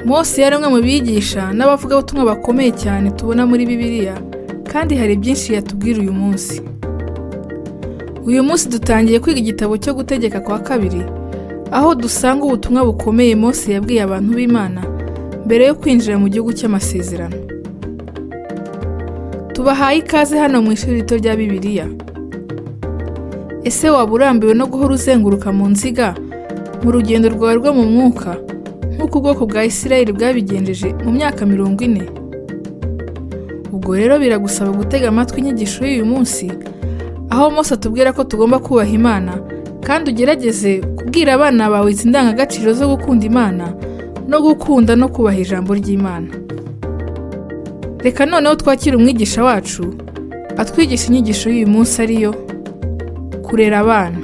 Mose yari umwe mu bigisha n'abavugabutumwa bakomeye cyane tubona muri Bibiliya, kandi hari byinshi yatubwira uyu munsi. Uyu munsi dutangiye kwiga igitabo cyo Gutegeka kwa Kabiri, aho dusanga ubutumwa bukomeye Mose yabwiye abantu b'Imana mbere yo kwinjira mu gihugu cy'amasezerano. Tubahaye ikaze hano mu ishuri rito rya Bibiliya. Ese waba urambiwe no guhora uzenguruka mu nziga mu rugendo rwawe rwo mu mwuka, nk'uko ubwoko bwa Isirayeli bwabigenjeje mu myaka 40? Ubwo rero biragusaba gutega amatwi inyigisho y'uyu munsi, aho Mose atubwira ko tugomba kubaha Imana, kandi ugerageze kubwira abana bawe izi ndangagaciro zo gukunda Imana no gukunda no kubaha ijambo ry'Imana. Reka noneho twakire umwigisha wacu atwigisha inyigisho y'uyu munsi, ariyo kurera abana.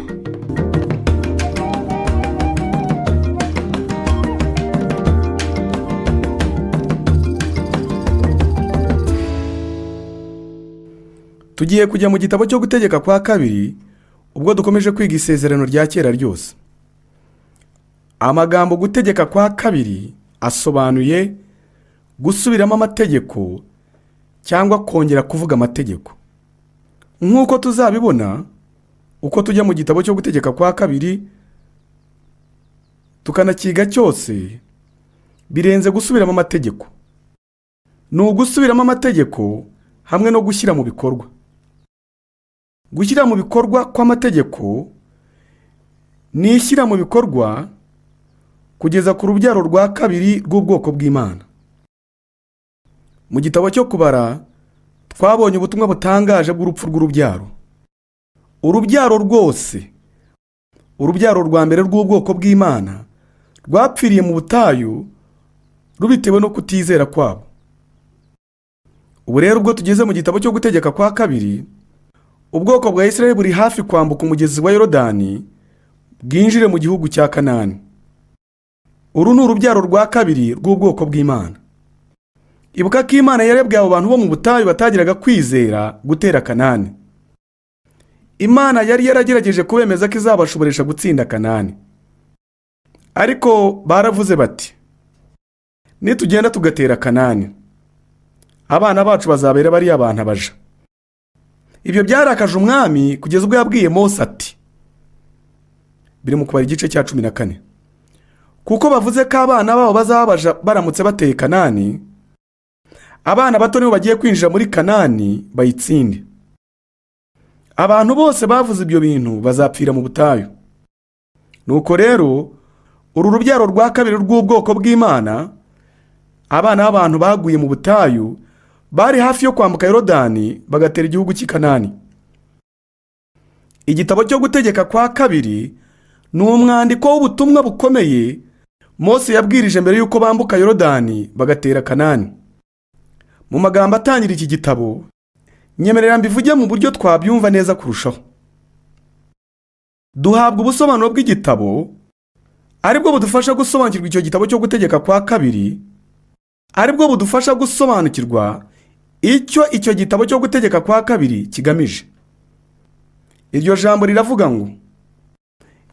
Tugiye kujya mu gitabo cyo Gutegeka kwa Kabiri, ubwo dukomeje kwiga Isezerano rya Kera ryose. Amagambo Gutegeka kwa Kabiri asobanuye gusubiramo amategeko cyangwa kongera kuvuga amategeko. Nk'uko tuzabibona uko tujya mu gitabo cyo Gutegeka kwa Kabiri tukanakiga cyose, birenze gusubiramo amategeko. Ni ugusubiramo amategeko hamwe no gushyira mu bikorwa. Gushyira mu bikorwa kw'amategeko ni ishyira mu bikorwa kugeza ku rubyaro rwa kabiri rw'ubwoko bw'Imana. Mu gitabo cyo Kubara twabonye ubutumwa butangaje bw'urupfu rw'urubyaro. Urubyaro rwose, urubyaro rwa mbere rw'ubwoko bw'Imana, rwapfiriye mu butayu rubitewe no kutizera kwabo. Ubu rero ubwo tugeze mu gitabo cyo Gutegeka kwa Kabiri, ubwoko bwa Isirayeli buri hafi kwambuka umugezi wa Yorodani bwinjire mu gihugu cya Kanani. Uru ni urubyaro rwa kabiri rw'ubwoko bw'Imana. Ibuka ko Imana yarebwe abo bantu bo mu butayu batagiraga kwizera gutera Kanani. Imana yari yaragerageje kubemeza ko izabashoboresha gutsinda Kanani, ariko baravuze bati: "Nitugenda tugatera Kanani, abana bacu bazabera bariya bantu abaja." Ibyo byarakaje umwami kugeza ubwo yabwiye Mose ati, biri mu Kubara igice cya 14, "Kuko bavuze ko abana babo bazabaja baramutse bateye Kanani, abana bato nibo bagiye kwinjira muri Kanani bayitsinde. Abantu bose bavuze ibyo bintu bazapfira mu butayu." Nuko rero uru rubyaro rwa kabiri rw'ubwoko bw'Imana, abana b'abantu baguye mu butayu, bari hafi yo kwambuka Yorodani bagatera igihugu cy'i Kanani. Igitabo cyo Gutegeka kwa Kabiri ni umwandiko w'ubutumwa bukomeye Mose yabwirije mbere y'uko bambuka Yorodani bagatera Kanani. Mu magambo atangira iki gitabo, nyemerera mbivuge mu buryo twabyumva neza kurushaho. Duhabwa ubusobanuro bw'igitabo, aribwo budufasha gusobanukirwa icyo gitabo cyo Gutegeka kwa Kabiri, aribwo budufasha gusobanukirwa icyo icyo gitabo cyo Gutegeka kwa Kabiri kigamije. Iryo jambo riravuga ngo: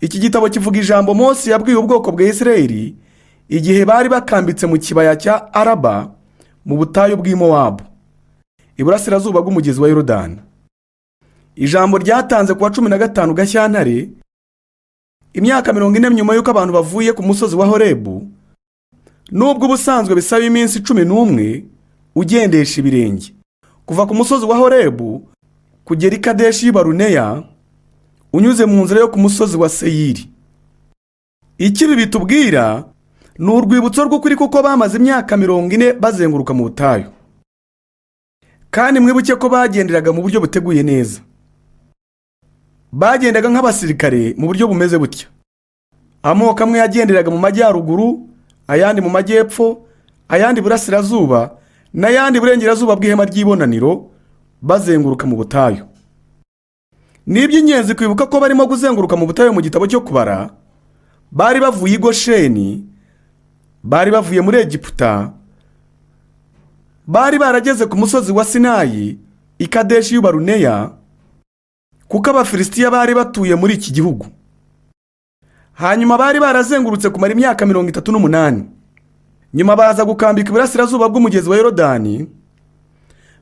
"Iki gitabo kivuga ijambo Mose yabwiye ubwoko bwa Isirayeli igihe bari bakambitse mu kibaya cya Araba mu butayu bw'i Mowabu, iburasirazuba bw'umugezi wa Yorodani." Ijambo ryatanze ku wa 15 Gashyantare, imyaka 40 nyuma y'uko abantu bavuye ku musozi wa Horebu, nubwo ubusanzwe bisaba iminsi 11 ugendesha ibirenge kuva ku musozi wa Horebu kugera i Kadeshi y'i Baruneya, unyuze mu nzira yo ku musozi wa Seyiri. Icyo ibi bitubwira ni urwibutso rw'ukuri, kuko bamaze imyaka 40 bazenguruka mu butayu. Kandi mwibuke ko bagenderaga mu buryo buteguye neza. Bagendaga nk'abasirikare mu buryo bumeze butya: amoko amwe yagenderaga mu majyaruguru, ayandi mu majyepfo, ayandi iburasirazuba n'ayandi iburengerazuba bw'ihema ry'ibonaniro, bazenguruka mu butayu. Ni iby'ingenzi kwibuka ko barimo kuzenguruka mu butayu mu gitabo cyo Kubara bari bavuye i Gosheni, bari bavuye muri Egiputa, bari barageze ku musozi wa Sinayi i Kadeshi y'Ubaruneya, kuko Abafilisitiya bari batuye muri iki gihugu. Hanyuma bari barazengurutse kumara imyaka 38. Nyuma baza gukambika iburasirazuba bw'umugezi wa Yorodani.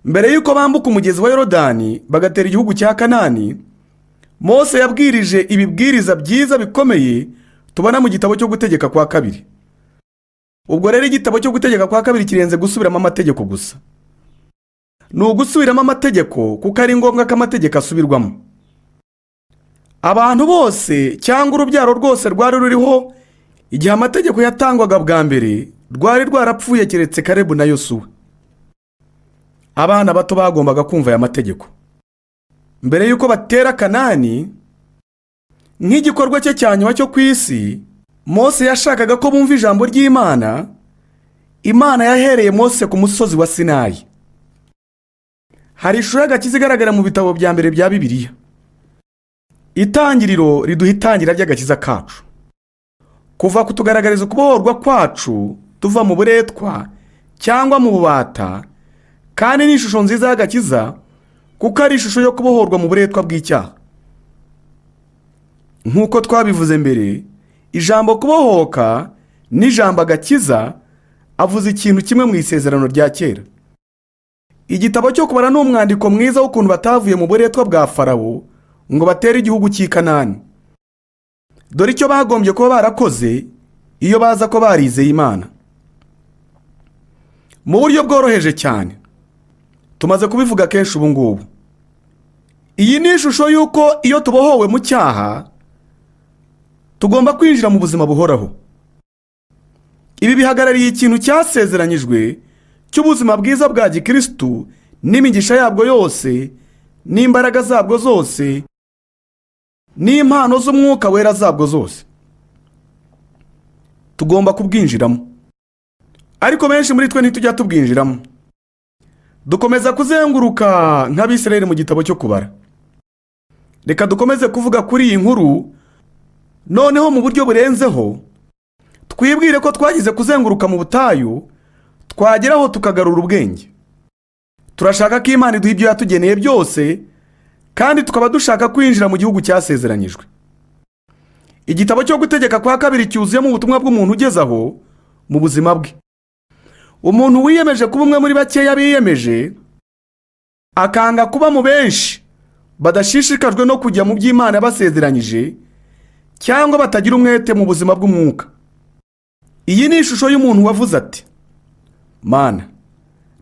Mbere y'uko bambuka umugezi wa Yorodani bagatera igihugu cya Kanani, Mose yabwirije ibibwiriza byiza bikomeye tubona mu gitabo cyo Gutegeka kwa Kabiri. Ubwo rero igitabo cyo Gutegeka kwa Kabiri kirenze gusubiramo amategeko gusa. Ni ugusubiramo amategeko kuko ari ngombwa ko amategeko asubirwamo. Abantu bose cyangwa urubyaro rwose rwari ruriho igihe amategeko yatangwaga bwa mbere rwari rwarapfuye, keretse Karebu na Yosuwa. Abana bato bagombaga kumva aya mategeko mbere y'uko batera Kanani nk'igikorwa cye cya nyuma cyo ku isi. Mose yashakaga ko bumva ijambo ry'Imana. Imana yahereye Mose ku musozi wa Sinayi. Hari ishusho y'agakiza igaragara mu bitabo bya mbere bya Bibiliya. Itangiriro riduha itangira ry'agakiza kacu, kuva kutugaragariza ukubohorwa kwacu tuva mu buretwa cyangwa mu bubata, kandi ni ishusho nziza y'agakiza kuko ari ishusho yo kubohorwa mu buretwa bw'icyaha. Nk'uko twabivuze mbere, ijambo kubohoka n'ijambo agakiza avuze ikintu kimwe mu Isezerano rya Kera. Igitabo cyo Kubara ni umwandiko mwiza w'ukuntu batavuye mu buretwa bwa Farawo ngo batere igihugu cy'i Kanani. Dore icyo bagombye kuba barakoze iyo baza ko barizeye Imana. Mu buryo bworoheje cyane, tumaze kubivuga kenshi ubu ngubu, iyi ni ishusho y'uko iyo tubohowe mu cyaha tugomba kwinjira mu buzima buhoraho. Ibi bihagarariye ikintu cyasezeranyijwe cy'ubuzima bwiza bwa gikirisitu n'imigisha yabwo yose n'imbaraga zabwo zose n'impano z'Umwuka Wera zabwo zose. Tugomba kubwinjiramo, ariko benshi muri twe ntitujya tubwinjiramo. Dukomeza kuzenguruka nk'Abisirayeli mu gitabo cyo Kubara. Reka dukomeze kuvuga kuri iyi nkuru noneho mu buryo burenzeho. Twibwire ko twagize kuzenguruka mu butayu, twageraho tukagarura ubwenge. Turashaka ko Imana iduha ibyo yatugeneye byose, kandi tukaba dushaka kwinjira mu gihugu cyasezeranyijwe. Igitabo cyo Gutegeka kwa Kabiri cyuzuyemo ubutumwa bw'umuntu ugeze aho mu buzima bwe, umuntu wiyemeje kuba umwe muri bakeya biyemeje, akanga kuba mu benshi badashishikajwe no kujya mu by'Imana basezeranyije cyangwa batagira umwete mu buzima bw'umwuka. Iyi ni ishusho y'umuntu wavuze ati: "Mana,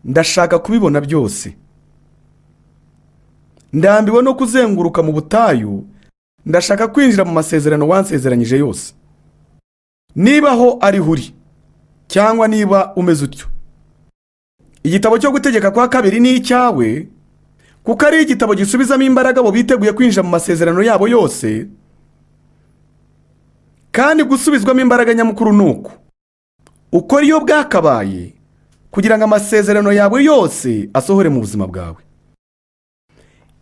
ndashaka kubibona byose. Ndambiwe no kuzenguruka mu butayu. Ndashaka kwinjira mu masezerano wansezeranyije yose." Niba aho ariho uri cyangwa niba umeze utyo, igitabo cyo Gutegeka kwa Kabiri ni icyawe, kuko ari igitabo gisubizamo imbaraga abo biteguye kwinjira mu masezerano yabo yose. Kandi gusubizwamo imbaraga nyamukuru ni uku: ukora iyo bwakabaye kugira ngo amasezerano yawe yose asohore mu buzima bwawe.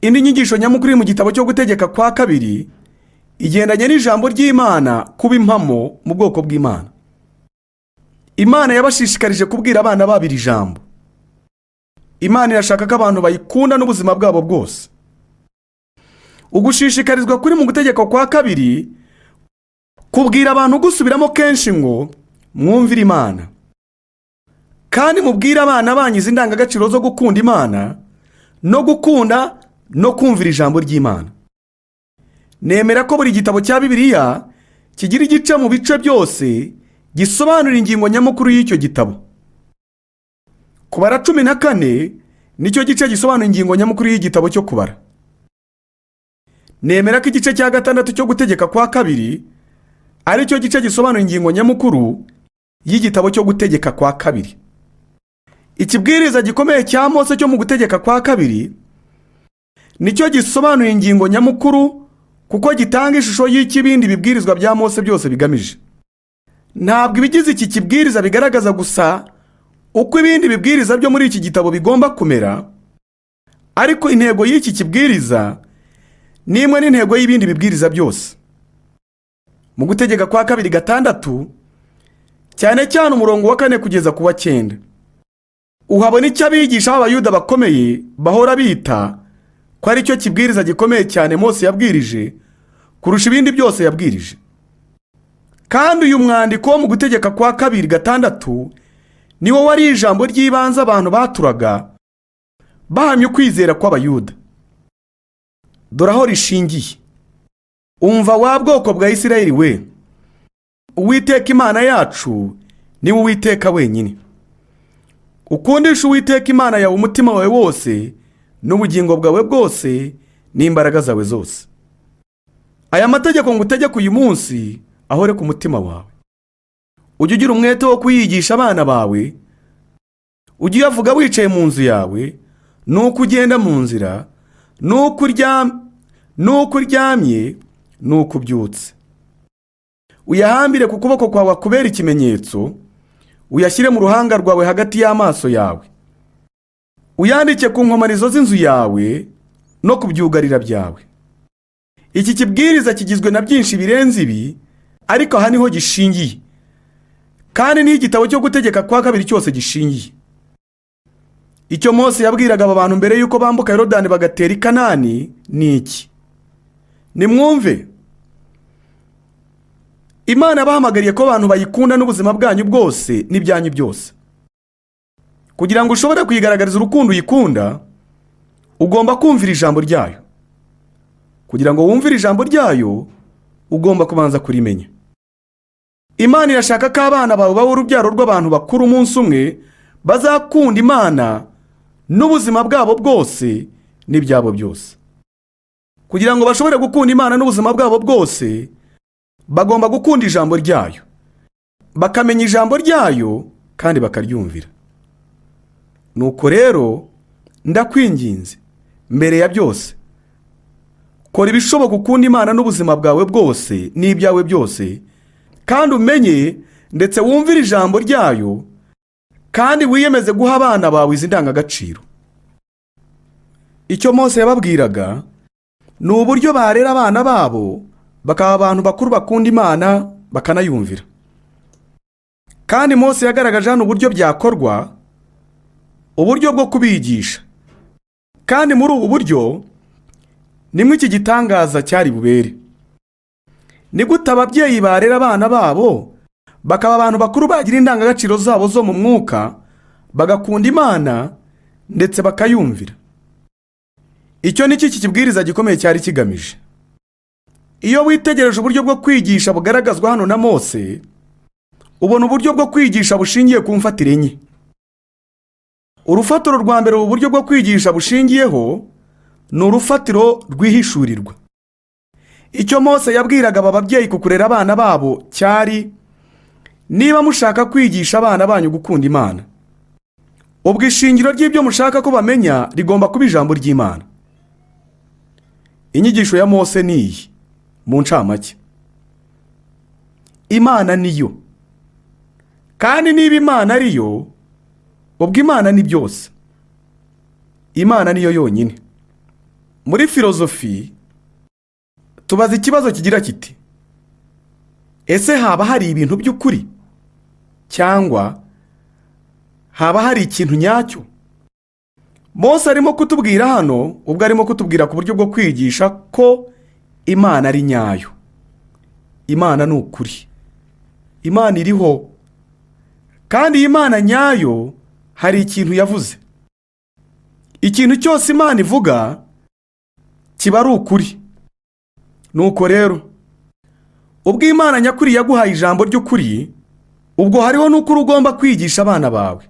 Indi nyigisho nyamukuru iri mu gitabo cyo Gutegeka kwa Kabiri igendanye n'ijambo ry'Imana kuba impamo mu bwoko bw'Imana. Imana yabashishikarije kubwira abana babo iri jambo. Imana irashaka ko abantu bayikunda n'ubuzima bwabo bwose. Ugushishikarizwa kuri mu Gutegeka kwa Kabiri kubwira abantu gusubiramo kenshi ngo: "Mwumvire Imana, kandi mubwire abana banyu izi ndangagaciro zo gukunda Imana no gukunda no kumvira ijambo ry'Imana." Nemera ko buri gitabo cya Bibiliya kigira igice mu bice byose gisobanura ingingo nyamukuru y'icyo gitabo. Kubara 14 nicyo gice gisobanura ingingo nyamukuru y'igitabo cyo Kubara. Nemera ko igice cya gatandatu cyo Gutegeka kwa Kabiri aricyo gice gisobanura ingingo nyamukuru y'igitabo cyo Gutegeka kwa Kabiri. Ikibwiriza gikomeye cya Mose cyo mu Gutegeka kwa Kabiri nicyo gisobanura ingingo nyamukuru, kuko gitanga ishusho y'icyo ibindi bibwirizwa bya Mose byose bigamije. Ntabwo ibigize iki kibwiriza bigaragaza gusa uko ibindi bibwiriza byo muri iki gitabo bigomba kumera, ariko intego y'iki kibwiriza ni imwe n'intego y'ibindi bibwiriza byose. Mu Gutegeka kwa Kabiri 6, cyane cyane umurongo wa 4 kugeza ku wa 9, uhabona icyo abigisha b'Abayuda bakomeye bahora bita ko ari cyo kibwiriza gikomeye cyane Mose yabwirije kurusha ibindi byose yabwirije. Kandi uyu mwandiko wo mu Gutegeka kwa Kabiri 6. Niwo wari ijambo ry'ibanze abantu baturaga bahamya ukwizera kw'Abayuda. Dore aho rishingiye: "Umva wa bwoko bwa Isirayeli we, Uwiteka Imana yacu niwe Uwiteka wenyine. Ukundisha Uwiteka Imana yawe umutima wawe wose n'ubugingo bwawe bwose n'imbaraga zawe zose. Aya mategeko ngutegeka uyu munsi ahore ku mutima wawe. Ujye ugira umwete wo kuyigisha abana bawe, ujye uyavuga wicaye mu nzu yawe, n'uko ugenda mu nzira, n'uko uryamye, n'uko ubyutse. Uyahambire ku kuboko kwawe akubere ikimenyetso, uyashyire mu ruhanga rwawe hagati y'amaso yawe. Uyandike ku nkomanizo z'inzu yawe no ku byugarira byawe." Iki kibwiriza kigizwe na byinshi birenze ibi, ariko aha niho gishingiye, kandi niho igitabo cyo Gutegeka kwa Kabiri cyose gishingiye. Icyo Mose yabwiraga aba bantu mbere y'uko bambuka Yorodani bagatera i Kanani ni iki: "Nimwumve, Imana yabahamagariye ko abantu bayikunda n'ubuzima bwanyu bwose n'ibyanyu byose. Kugira ngo ushobore kuyigaragariza urukundo uyikunda, ugomba kumvira ijambo ryayo. Kugira ngo wumvire ijambo ryayo, ugomba kubanza kurimenya. Imana irashaka ko abana bawe baba urubyaro rw'abantu bakuru umunsi umwe bazakunda Imana n'ubuzima bwabo bwose n'ibyabo byose. Kugira ngo bashobore gukunda Imana n'ubuzima bwabo bwose, bagomba gukunda ijambo ryayo, bakamenya ijambo ryayo kandi bakaryumvira. Nuko rero ndakwinginze, mbere ya byose kora ibishoboka ukunda Imana n'ubuzima bwawe bwose n'ibyawe byose, kandi umenye ndetse wumvire ijambo ryayo, kandi wiyemeze guha abana bawe izi ndangagaciro." Icyo Mose yababwiraga ni uburyo barera abana babo bakaba abantu bakuru bakunda Imana bakanayumvira. Kandi Mose yagaragaje hano uburyo byakorwa, uburyo bwo kubigisha. Kandi muri ubu buryo nimwe iki gitangaza cyari bubere. Ni gute ababyeyi barera abana babo bakaba abantu bakuru bagira indangagaciro zabo zo mu mwuka, bagakunda Imana ndetse bakayumvira? Icyo ni cyo iki kibwiriza gikomeye cyari kigamije. Iyo witegereje uburyo bwo kwigisha bugaragazwa hano na Mose, ubona uburyo bwo kwigisha bushingiye ku mfatiro enye. Urufatiro rwa mbere ubu buryo bwo kwigisha bushingiyeho ni urufatiro rw'ihishurirwa. Icyo Mose yabwiraga aba babyeyi ku kurera abana babo cyari: "Niba mushaka kwigisha abana banyu gukunda Imana, ubwo ishingiro ry'ibyo mushaka ko bamenya rigomba kuba ijambo ry'Imana." Inyigisho ya Mose ni iyi mu ncamake: Imana niyo, kandi niba Imana ariyo, ubwo Imana ni byose. Imana niyo yonyine. Muri filozofi tubaza ikibazo kigira kiti: "Ese haba hari ibintu by'ukuri, cyangwa haba hari ikintu nyacyo?" Mose arimo kutubwira hano, ubwo arimo kutubwira ku buryo bwo kwigisha, ko Imana ari nyayo. Imana ni ukuri, Imana iriho, kandi iyi Mana nyayo hari ikintu yavuze. Ikintu cyose Imana ivuga kiba ari ukuri. Nuko rero ubwo Imana nyakuri yaguhaye ijambo ry'ukuri, ubwo hariho n'ukuri ugomba kwigisha abana bawe.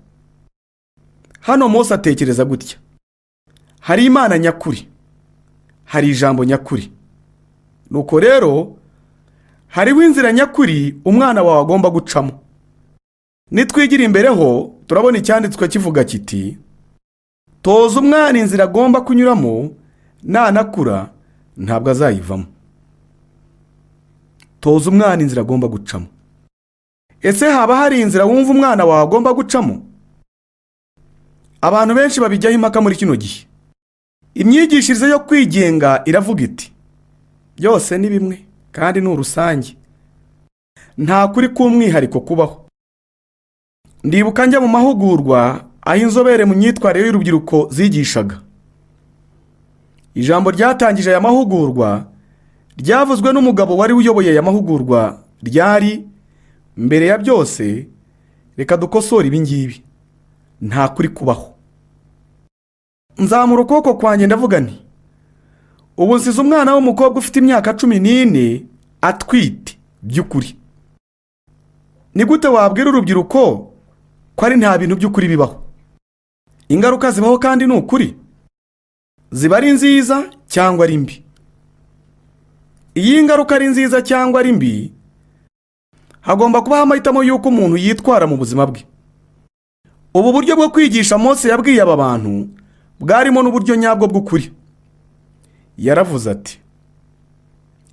Hano Mose atekereza gutya: hari Imana nyakuri, hari ijambo nyakuri, nuko rero hariho inzira nyakuri umwana wawe agomba gucamo. Nitwigira imbere ho, turabona icyanditswe kivuga kiti: "Toza umwana inzira agomba kunyuramo, nanakura ntabwo azayivamo." Toza umwana inzira agomba gucamo. Ese haba hari inzira wumva umwana wawe agomba gucamo? Abantu benshi babijyaho impaka muri kino gihe. Imyigishirize yo kwigenga iravuga iti: "Byose ni bimwe kandi ni urusange, nta kuri k'umwihariko kubaho." Ndibuka njya mu mahugurwa aho inzobere mu myitwarire y'urubyiruko zigishaga. Ijambo ryatangije aya mahugurwa ryavuzwe n'umugabo wari uyoboye aya mahugurwa ryari: "Mbere ya byose, Reka dukosore ibi ngibi. Nta kuri kubaho. Nzamura ukuboko kwanjye, ndavuga nti: "Ubu nsize umwana w'umukobwa ufite imyaka 14 atwite by'ukuri." Ni gute wabwira urubyiruko ko ari nta bintu by'ukuri bibaho? Ingaruka zibaho kandi ni ukuri, ziba ari nziza cyangwa ari mbi. Iyo ingaruka ari nziza cyangwa ari mbi, hagomba kubaho amahitamo y'uko umuntu yitwara mu buzima bwe. Ubu buryo bwo kwigisha Mose yabwiye aba bantu bwarimo n'uburyo nyabwo bw'ukuri. Yaravuze ati: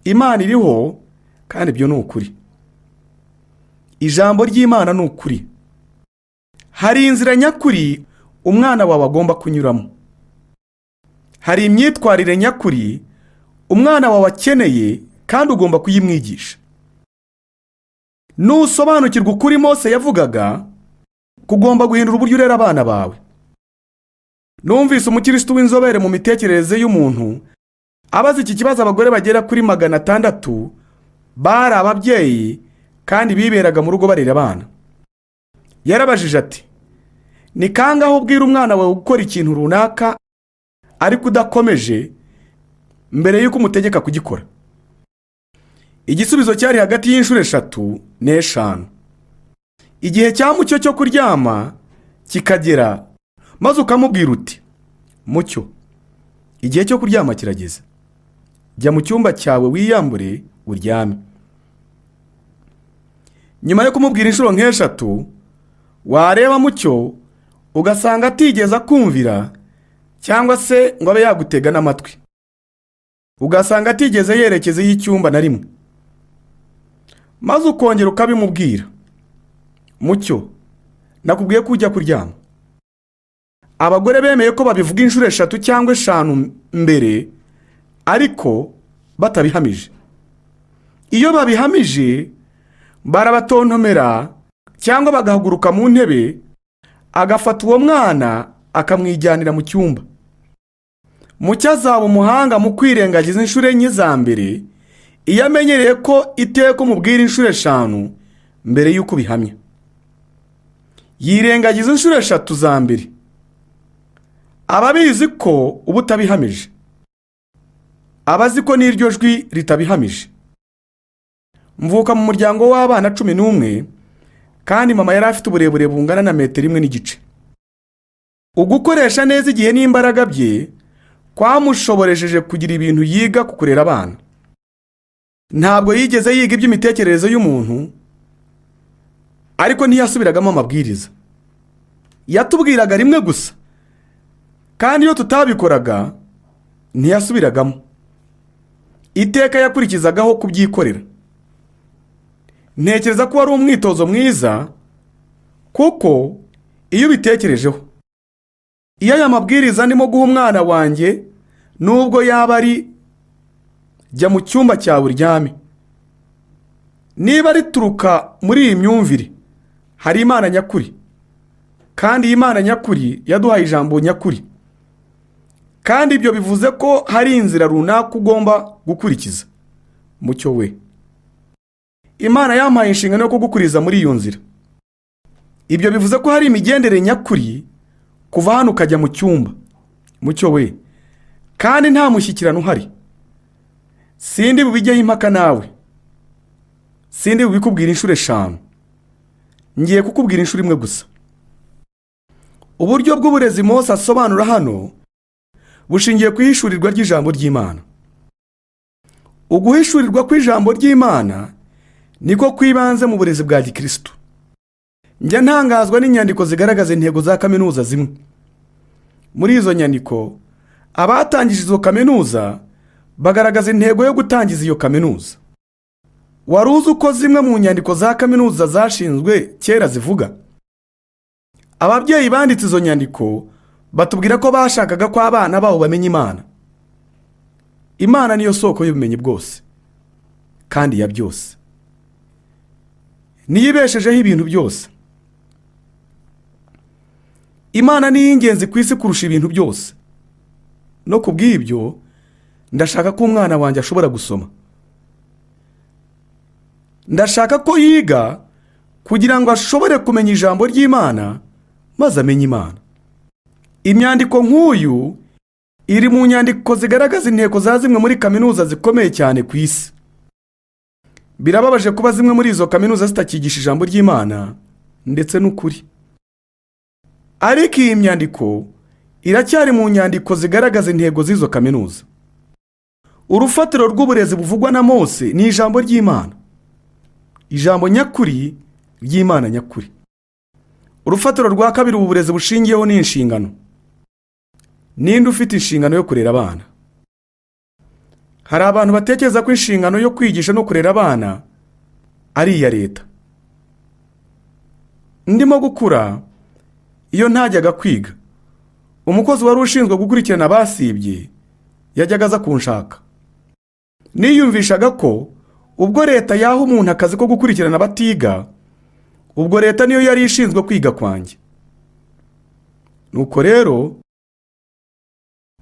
"Imana iriho, kandi ibyo ni ukuri. Ijambo ry'Imana ni ukuri. Hari inzira nyakuri umwana wawe agomba kunyuramo. Hari imyitwarire nyakuri umwana wawe akeneye, kandi ugomba kuyimwigisha." Nusobanukirwa ukuri Mose yavugaga, kugomba guhindura uburyo urera abana bawe. Numvise umukirisitu w'inzobere mu mitekerereze y'umuntu abaza iki kibazo abagore bagera kuri 600 bari ababyeyi kandi biberaga mu rugo barera abana. Yarabajije ati: "Ni kangahe ubwira umwana wawe gukora ikintu runaka ariko udakomeje mbere y'uko umutegeka kugikora?" Igisubizo cyari hagati y'inshuro 3 n'eshanu. Igihe cya Mucyo cyo kuryama kikagera, maze ukamubwira uti: "Mucyo, igihe cyo kuryama kirageze, jya mu cyumba cyawe wiyambure uryame." Nyuma yo kumubwira inshuro nk'eshatu, wareba Mucyo ugasanga atigeze akumvira cyangwa se ngo abe yagutega n'amatwi, ugasanga atigeze yerekeza y'icyumba na rimwe, maze ukongera ukabimubwira: "Mucyo, nakubwiye ko ujya kuryama." Abagore bemeye ko babivuga inshuro 3 cyangwa 5 mbere, ariko batabihamije. Iyo babihamije, barabatontomera cyangwa bagahaguruka mu ntebe, agafata uwo mwana akamwijyanira mu cyumba. Mucyo azaba umuhanga mu kwirengagiza inshuro 4 za mbere iyo amenyereye ko iteka umubwira inshuro 5 mbere y'uko ubihamya. Yirengagiza inshuro 3 za mbere, aba abizi ko uba utabihamije, aba azi ko n'iryo jwi ritabihamije. Mvuka mu muryango w'abana 11, kandi mama yari afite uburebure bungana na metero 1.5. Ugukoresha neza igihe n'imbaraga bye kwamushoboresheje kugira ibintu yiga ku kurera abana. Ntabwo yigeze yiga iby'imitekerereze y'umuntu, ariko ntiyasubiragamo amabwiriza. Yatubwiraga rimwe gusa, kandi iyo tutabikoraga ntiyasubiragamo. Iteka yakurikizagaho kubyikorera. Ntekereza ko wari umwitozo mwiza, kuko iyo ubitekerejeho, iyo aya mabwiriza ndimo guha umwana wanjye, nubwo yaba ari "jya mu cyumba cyawe uryame", niba rituruka muri iyi myumvire, hari Imana nyakuri, kandi iyi Mana nyakuri yaduhaye ijambo nyakuri, kandi ibyo bivuze ko hari inzira runaka ugomba gukurikiza. Mucyo we, Imana yampaye inshingano yo kugukuriza muri iyo nzira. Ibyo bivuze ko hari imigendere nyakuri kuva hano ukajya mu cyumba, Mucyo we, kandi nta mushyikirano uhari. Sindi bubijyeho impaka nawe, sindi bubikubwira inshuro 5, ngiye kukubwira inshuro imwe gusa. Uburyo bw'uburezi Mose asobanura hano bushingiye ku ihishurirwa ry'ijambo ry'Imana. Uguhishurirwa kw'ijambo ry'Imana niko kwibanze mu burezi bwa gikirisitu. Njya ntangazwa n'inyandiko zigaragaza intego za kaminuza zimwe. Muri izo nyandiko, abatangije izo kaminuza bagaragaza intego yo gutangiza iyo kaminuza. Wari uzi uko zimwe mu nyandiko za kaminuza zashinzwe kera zivuga? Ababyeyi banditse izo nyandiko batubwira ko bashakaga ko abana babo bamenya Imana. Imana niyo soko y'ubumenyi bwose kandi ya byose, niyo ibeshejeho ibintu byose. Imana ni iy'ingenzi ku isi kurusha ibintu byose. No ku bw'ibyo, ndashaka ko umwana wanjye ashobora gusoma. Ndashaka ko yiga Kugira ngo ashobore kumenya ijambo ry'Imana maze amenye Imana. Imyandiko nk'uyu iri mu nyandiko zigaragaza intego za zimwe muri kaminuza zikomeye cyane ku isi. Birababaje kuba zimwe muri izo kaminuza zitakigisha ijambo ry'Imana ndetse n'ukuri. Ariko iyi myandiko iracyari mu nyandiko zigaragaza intego z'izo kaminuza. Urufatiro rw'uburezi buvugwa na Mose ni ijambo ry'Imana, ijambo nyakuri ry'Imana nyakuri. Urufatiro rwa kabiri ubu burezi bushingiyeho ni inshingano. Ninde ufite inshingano yo kurera abana? Hari abantu batekereza ko inshingano yo kwigisha no kurera abana ari iya leta. Ndimo gukura, iyo ntajyaga kwiga, umukozi wari ushinzwe gukurikirana abasibye yajyaga aza kunshaka. Niyumvishaga ko ubwo leta yaha umuntu akazi ko gukurikirana abatiga, ubwo leta niyo yari ishinzwe kwiga kwanjye. Nuko rero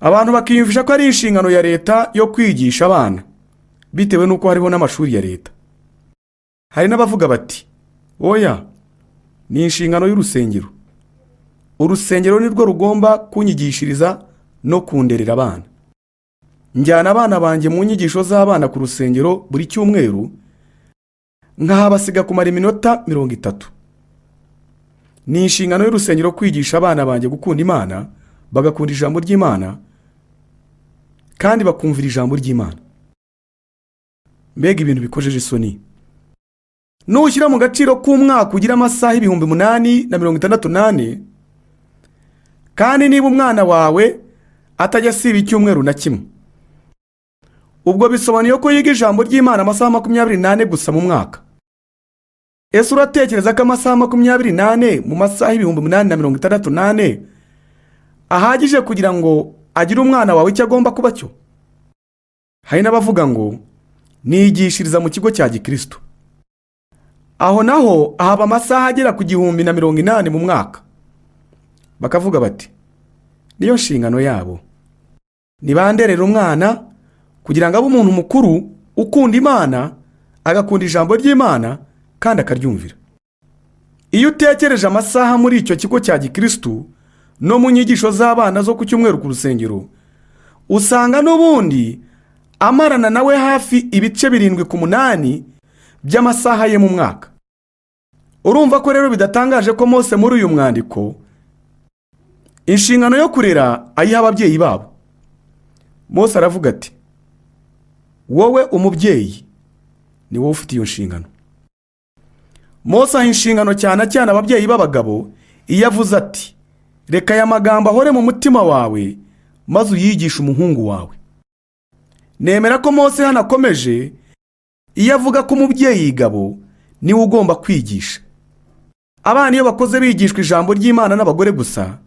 abantu bakiyumvisha ko ari inshingano ya leta yo kwigisha abana, bitewe n'uko hariho n'amashuri ya leta. Hari n'abavuga bati: "Oya, ni inshingano y'urusengero. Urusengero nirwo rugomba kunyigishiriza no kunderera abana. Njyana abana banjye mu nyigisho z'abana ku rusengero buri cyumweru, nkahabasiga kumara iminota 30. Ni inshingano y'urusengero kwigisha abana banjye gukunda Imana, bagakunda ijambo ry'Imana kandi bakumvira ijambo ry'Imana." Mbega ibintu bikojeje isoni! Nushyira mu gaciro k'umwaka ugira amasaha 8064, kandi niba umwana wawe atajya asiba icyumweru na kimwe, ubwo bisobanuye ko yiga ijambo ry'Imana amasaha 24 gusa mu mwaka. Ese uratekereza ko amasaha 24 mu masaha 8064 ahagije kugira ngo agire umwana wawe icyo agomba kuba cyo? Hari n'abavuga ngo: "Nigishiriza mu kigo cya gikristo." Aho naho ahaba amasaha agera ku 1080 mu mwaka. Bakavuga bati: "Niyo nshingano yabo, nibanderera umwana kugira ngo abe umuntu mukuru ukunda Imana, agakunda ijambo ry'Imana kandi akaryumvira." Iyo utekereje amasaha muri icyo kigo cya gikristo no mu nyigisho z'abana zo ku cyumweru ku rusengero, usanga n'ubundi amarana nawe hafi ibice 7 ku 8 by'amasaha ye mu mwaka. Urumva ko rero bidatangaje ko Mose muri uyu mwandiko inshingano yo kurera ayiha ababyeyi babo. Mose aravuga ati: "Wowe umubyeyi, ni wowe ufite iyo nshingano." Mose aha inshingano cyane cyane ababyeyi b'abagabo iyo avuze ati: "Reka aya magambo ahore mu mutima wawe, maze uyigishe umuhungu wawe." Nemera ko Mose hano akomeje iyo avuga ko umubyeyi gabo niwe ugomba kwigisha abana. Iyo bakoze bigishwa ijambo ry'Imana n'abagore gusa,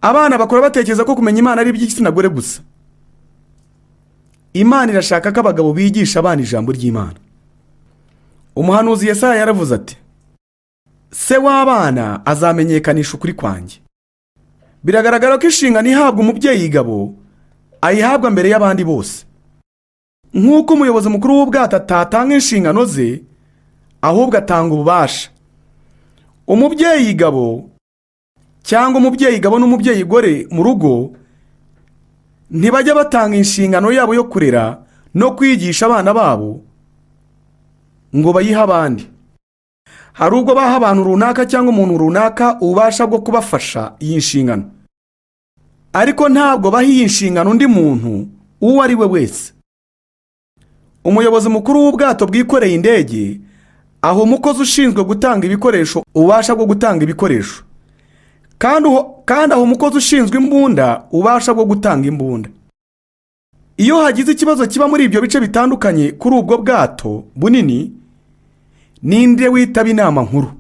abana bakora batekereza ko kumenya Imana ari iby'igitsina gore gusa. Imana irashaka ko abagabo bigisha abana ijambo ry'Imana. Umuhanuzi Yesaya yaravuze ati: "Se w'abana azamenyekanisha ukuri kwanjye." Biragaragara ko inshingano ihabwa umubyeyi gabo ayihabwa mbere y'abandi bose, nk'uko umuyobozi mukuru w'ubwato atatanga inshingano ze, ahubwo atanga ububasha. Umubyeyi gabo cyangwa umubyeyi gabo n'umubyeyi gore mu rugo ntibajya batanga inshingano yabo yo kurera no kwigisha abana babo ngo bayihe abandi. Hari ubwo baha abantu runaka cyangwa umuntu runaka ububasha bwo kubafasha iyi nshingano, ariko ntabwo baha iyi nshingano undi muntu uwo ari we wese. Umuyobozi mukuru w'ubwato bwikoreye indege aho umukozi ushinzwe gutanga ibikoresho ububasha bwo gutanga ibikoresho, kandi aho umukozi ushinzwe imbunda ububasha bwo gutanga imbunda. Iyo hagize ikibazo kiba muri ibyo bice bitandukanye kuri ubwo bwato bunini, ninde witaba inama nkuru?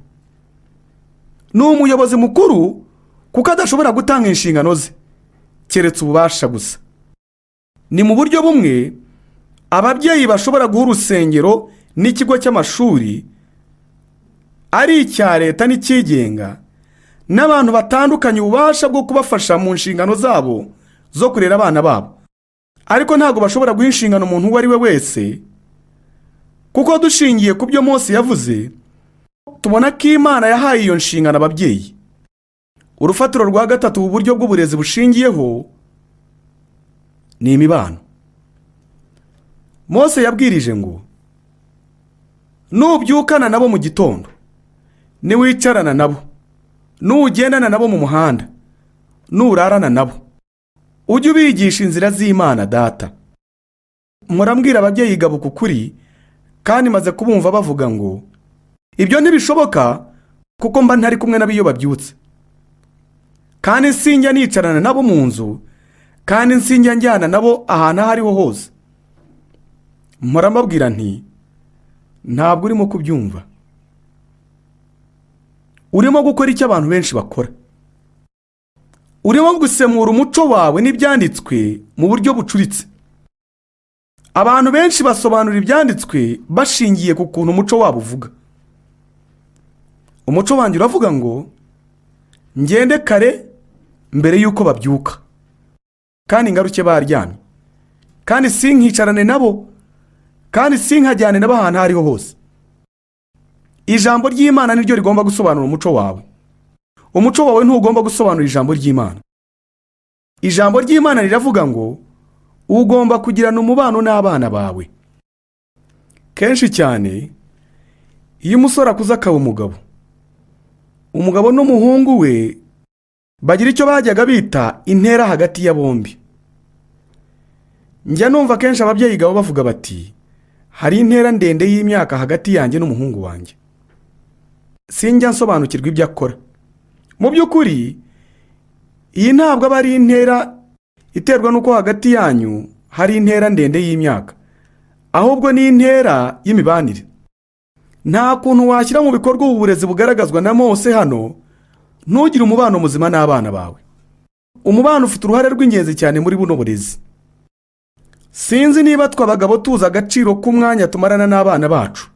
Ni umuyobozi mukuru, kuko adashobora gutanga inshingano ze keretse ububasha gusa. Ni mu buryo bumwe ababyeyi bashobora guha urusengero n'ikigo cy'amashuri, ari icya leta n'icyigenga, n'abantu batandukanye ububasha bwo kubafasha mu nshingano zabo zo kurera abana babo, ariko ntabwo bashobora guha inshingano umuntu uwo ari we wese, kuko dushingiye ku byo Mose yavuze, Tubona ko Imana yahaye iyo nshingano ababyeyi. Urufatiro rwa gatatu ubu buryo bw'uburezi bushingiyeho ni imibano. Mose yabwirije ngo: "Nubyukana nabo mu gitondo, niwicarana nabo, nugendana nabo mu muhanda, nurarana nabo, ujye ubigisha inzira z'Imana Data." Murambwira ababyeyi gabuka ukuri, kandi maze kubumva bavuga ngo: "Ibyo ntibishoboka kuko mba ntari kumwe nabo iyo babyutse, kandi sinjya nicarana nabo mu nzu, kandi sinjya njyana nabo ahantu aho ariho hose." Mpora mbabwira nti: "Ntabwo urimo kubyumva. Urimo gukora icyo abantu benshi bakora. Urimo gusemura umuco wawe n'ibyanditswe mu buryo bucuritse." Abantu benshi basobanura ibyanditswe bashingiye ku kuntu umuco wabo uvuga. Umuco wanjye uravuga ngo ngende kare mbere y'uko babyuka, kandi ngaruke baryamye, kandi sinkicarane nabo, kandi sinkajyane nabo ahantu aho ariho hose. Ijambo ry'Imana niryo rigomba gusobanura umuco wawe. Umuco wawe ntugomba gusobanura ijambo ry'Imana. Ijambo ry'Imana riravuga ngo ugomba kugirana umubano n'abana bawe. Kenshi cyane iyo umusore akuze akaba umugabo, umugabo n'umuhungu we bagira icyo bajyaga bita intera hagati ya bombi. Njya numva kenshi ababyeyi gabo bavuga bati: "Hari intera ndende y'imyaka hagati yanjye n'umuhungu wanjye. Sinjya nsobanukirwa ibyo akora." Mu by'ukuri iyi ntabwo aba ari intera iterwa n'uko hagati yanyu hari intera ndende y'imyaka, ahubwo ni intera y'imibanire. Nta kuntu washyira mu bikorwa ubu burezi bugaragazwa na Mose hano ntugire umubano muzima n'abana bawe. Umubano ufite uruhare rw'ingenzi cyane muri buno burezi. Sinzi niba twe abagabo tuzi agaciro k'umwanya tumarana n'abana bacu.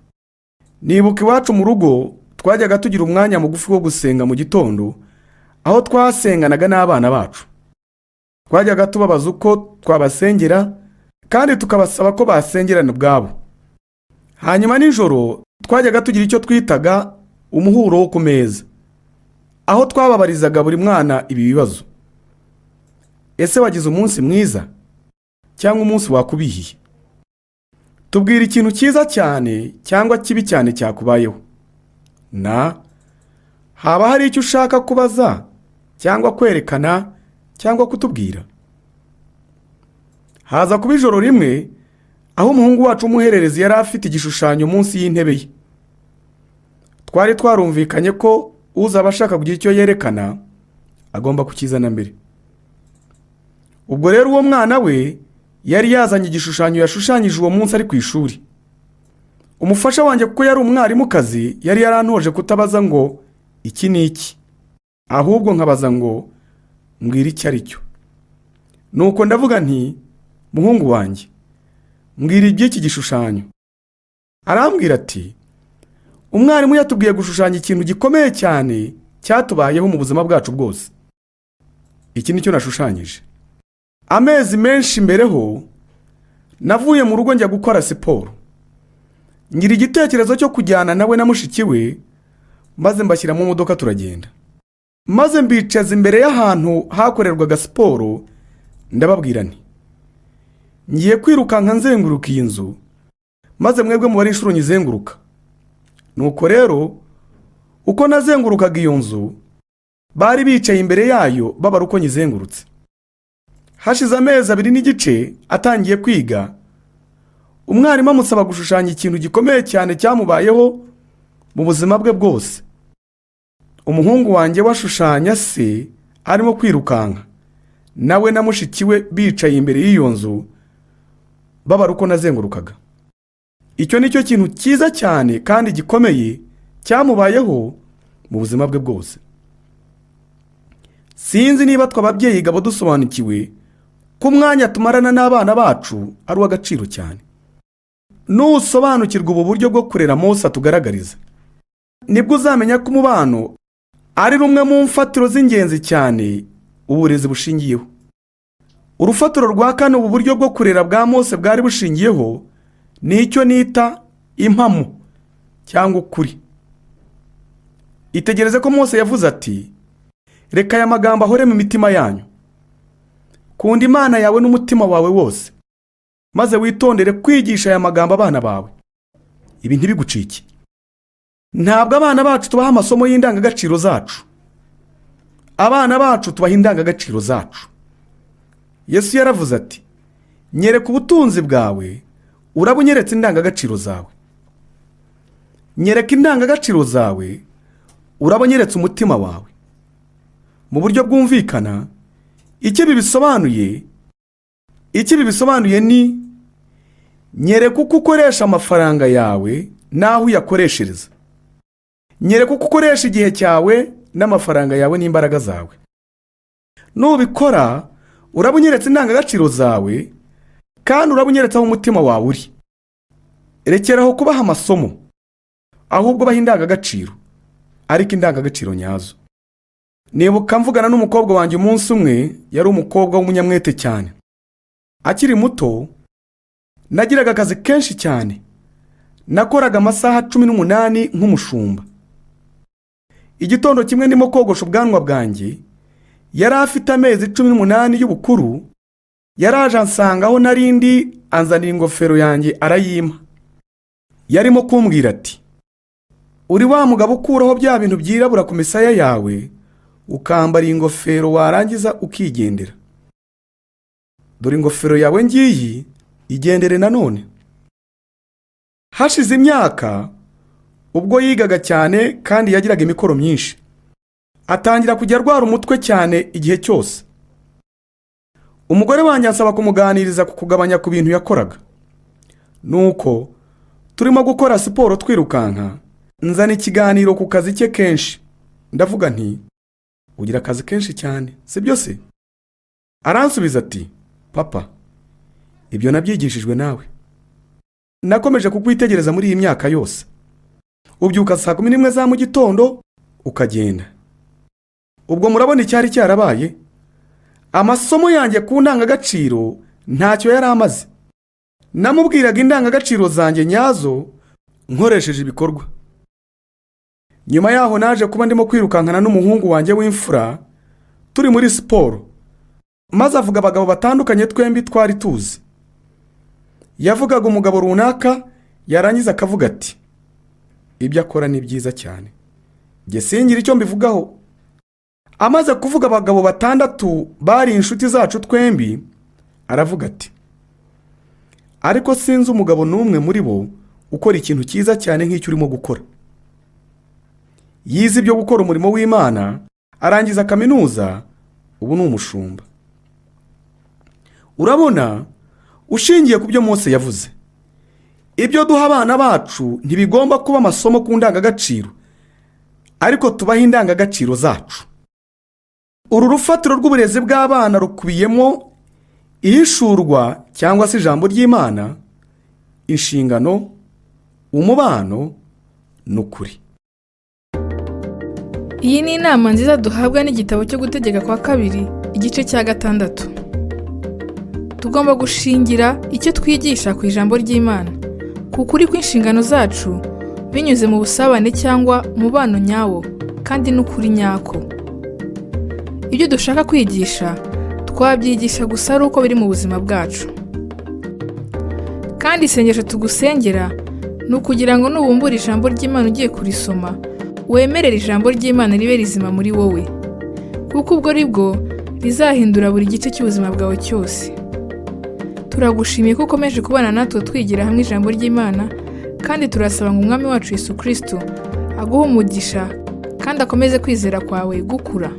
Nibuka iwacu mu rugo twajyaga tugira umwanya mugufi wo gusenga mu gitondo, aho twasenganaga n'abana bacu. Twajyaga tubabaza uko twabasengera, kandi tukabasaba ko basengerana ubwabo. Hanyuma nijoro twajyaga tugira icyo twitaga umuhuro wo ku meza, aho twababarizaga buri mwana ibi bibazo: "Ese wagize umunsi mwiza cyangwa umunsi wakubihiye? Tubwira ikintu cyiza cyane cyangwa kibi cyane cyakubayeho." Na "Haba hari icyo ushaka kubaza cyangwa kwerekana cyangwa kutubwira?" Haza kuba ijoro rimwe aho umuhungu wacu w'umuhererezi yari afite igishushanyo munsi y'intebe ye. Twari twarumvikanye ko uzaba ashaka kugira icyo yerekana agomba kukizana mbere. Ubwo rero uwo mwana we yari yazanye igishushanyo yashushanyije uwo munsi ari ku ishuri. Umufasha wanjye, kuko yari umwarimukazi, yari yarantoje kutabaza ngo: "Iki ni iki?" ahubwo nkabaza ngo: "Mbwira icyo ari cyo." Nuko ndavuga nti: "Muhungu wanjye, mbwira iby'iki gishushanyo." Arambwira ati: "Umwarimu yatubwiye gushushanya ikintu gikomeye cyane cyatubayeho mu buzima bwacu bwose. Iki nicyo nashushanyije." Amezi menshi mbereho navuye mu rugo njya gukora siporo. Ngira igitekerezo cyo kujyana nawe na mushiki we, maze mbashyira mu modoka turagenda, maze mbicaza imbere y'ahantu hakorerwaga siporo. Ndababwira nti: "Ngiye kwirukanka nzenguruka iyi nzu, maze mwebwe mubare inshuro nyizenguruka." Nuko rero uko nazengurukaga iyo nzu, bari bicaye imbere yayo babara uko nyizengurutse. Hashize amezi 2.5 atangiye kwiga, umwarimu amusaba gushushanya ikintu gikomeye cyane cyamubayeho mu buzima bwe bwose. Umuhungu wanjye washushanya se arimo kwirukanka, nawe na mushiki we bicaye imbere y'iyo nzu babara uko nazengurukaga. Icyo ni cyo kintu cyiza cyane kandi gikomeye cyamubayeho mu buzima bwe bwose. Sinzi niba twe ababyeyi gabo dusobanukiwe ko umwanya tumarana n'abana bacu ari uw'agaciro cyane. Nusobanukirwa ubu buryo bwo kurera Mose atugaragariza, nibwo uzamenya ko umubano ari rumwe mu mfatiro z'ingenzi cyane uburezi bushingiyeho. Urufatiro rwa kane ubu buryo bwo kurera bwa Mose bwari bushingiyeho ni icyo nita impamo cyangwa ukuri. Itegereze ko Mose yavuze ati: "Reka aya magambo ahore mu mitima yanyu. Kunda Imana yawe n'umutima wawe wose, maze witondere kwigisha aya magambo abana bawe." Ibi ntibigucike. Ntabwo abana bacu tubaha amasomo y'indangagaciro zacu. Abana bacu tubaha indangagaciro zacu. Yesu yaravuze ati: "Nyereka ubutunzi bwawe, uraba unyeretse indangagaciro zawe. Nyereka indangagaciro zawe, uraba unyeretse umutima wawe." Mu buryo bwumvikana, icyo ibi bisobanuye ni: nyereka uko ukoresha amafaranga yawe n'aho uyakoreshereza. Nyereka uko ukoresha igihe cyawe n'amafaranga yawe n'imbaraga zawe. Nubikora, uraba unyeretse indangagaciro zawe kandi uraba unyeretse aho umutima wawe uri. Rekeraho kubaha amasomo, ahubwo baha indangagaciro, ariko indangagaciro nyazo. Nibuka mvugana n'umukobwa wanjye umunsi umwe. Yari umukobwa w'umunyamwete cyane. Akiri muto nagiraga akazi kenshi cyane. Nakoraga amasaha 18 nk'umushumba. Igitondo kimwe ndimo kogosha ubwanwa bwanjye, yari afite amezi 18 y'ubukuru. Yaraje ansanga aho narindi, anzanira ingofero yanjye arayimpa. Yarimo kumbwira ati: "Uri wa mugabo ukuraho bya bintu byirabura ku misaya yawe, ukambara iyi ngofero, warangiza ukigendera. Dore ingofero yawe ngiyi, igendere nanone." Hashize imyaka, ubwo yigaga cyane kandi yagiraga imikoro myinshi, atangira kujya arwara umutwe cyane igihe cyose. Umugore wanjye ansaba kumuganiriza ku kugabanya ku bintu yakoraga. Nuko turimo gukora siporo twirukanka, nzana ikiganiro ku kazi ke kenshi. Ndavuga nti: "Ugira akazi kenshi cyane, si byo se?" Aransubiza ati: "Papa, ibyo nabyigishijwe nawe. Nakomeje kukwitegereza muri iyi myaka yose. Ubyuka saa 11 za mu gitondo ukagenda." Ubwo murabona icyari cyarabaye. Amasomo yanjye ku ndangagaciro ntacyo yari amaze. Namubwiraga indangagaciro zanjye nyazo nkoresheje ibikorwa. Nyuma yaho naje kuba ndimo kwirukankana n'umuhungu wanjye w'imfura turi muri siporo, maze avuga abagabo batandukanye twembi twari tuzi. Yavugaga umugabo runaka, yarangiza akavuga ati: "Ibyo akora ni byiza cyane, njye singira icyo mbivugaho." Amaze kuvuga abagabo batandatu bari inshuti zacu twembi, aravuga ati: "Ariko sinzi umugabo n'umwe muri bo ukora ikintu cyiza cyane nk'icyo urimo gukora." Yize ibyo gukora umurimo w'Imana, arangiza kaminuza, ubu ni umushumba. Urabona, ushingiye ku byo Mose yavuze, ibyo duha abana bacu ntibigomba kuba amasomo ku ndangagaciro, ariko tubahe indangagaciro zacu. Uru rufatiro rw'uburezi bw'abana rukubiyemo ihishurwa cyangwa se ijambo ry'Imana, inshingano, umubano n'ukuri. Iyi ni inama nziza duhabwa n'igitabo cyo Gutegeka kwa Kabiri, igice cya 6. Tugomba gushingira icyo twigisha ku ijambo ry'Imana, ku kuri kw'inshingano zacu, binyuze mu busabane cyangwa umubano nyawo kandi n'ukuri nyako. Ibyo dushaka kwigisha twabyigisha gusa ari uko biri mu buzima bwacu. Kandi isengesho tugusengera ni ukugira ngo nubumbure ijambo ry'Imana ugiye kurisoma, wemerere ijambo ry'Imana ribe rizima muri wowe, kuko ubwo ari bwo rizahindura buri gice cy'ubuzima bwawe cyose. Turagushimiye ko ukomeje kubana natwe twigira hamwe ijambo ry'Imana, kandi turasaba ngo Umwami wacu Yesu Kirisito aguhe umugisha kandi akomeze kwizera kwawe gukura.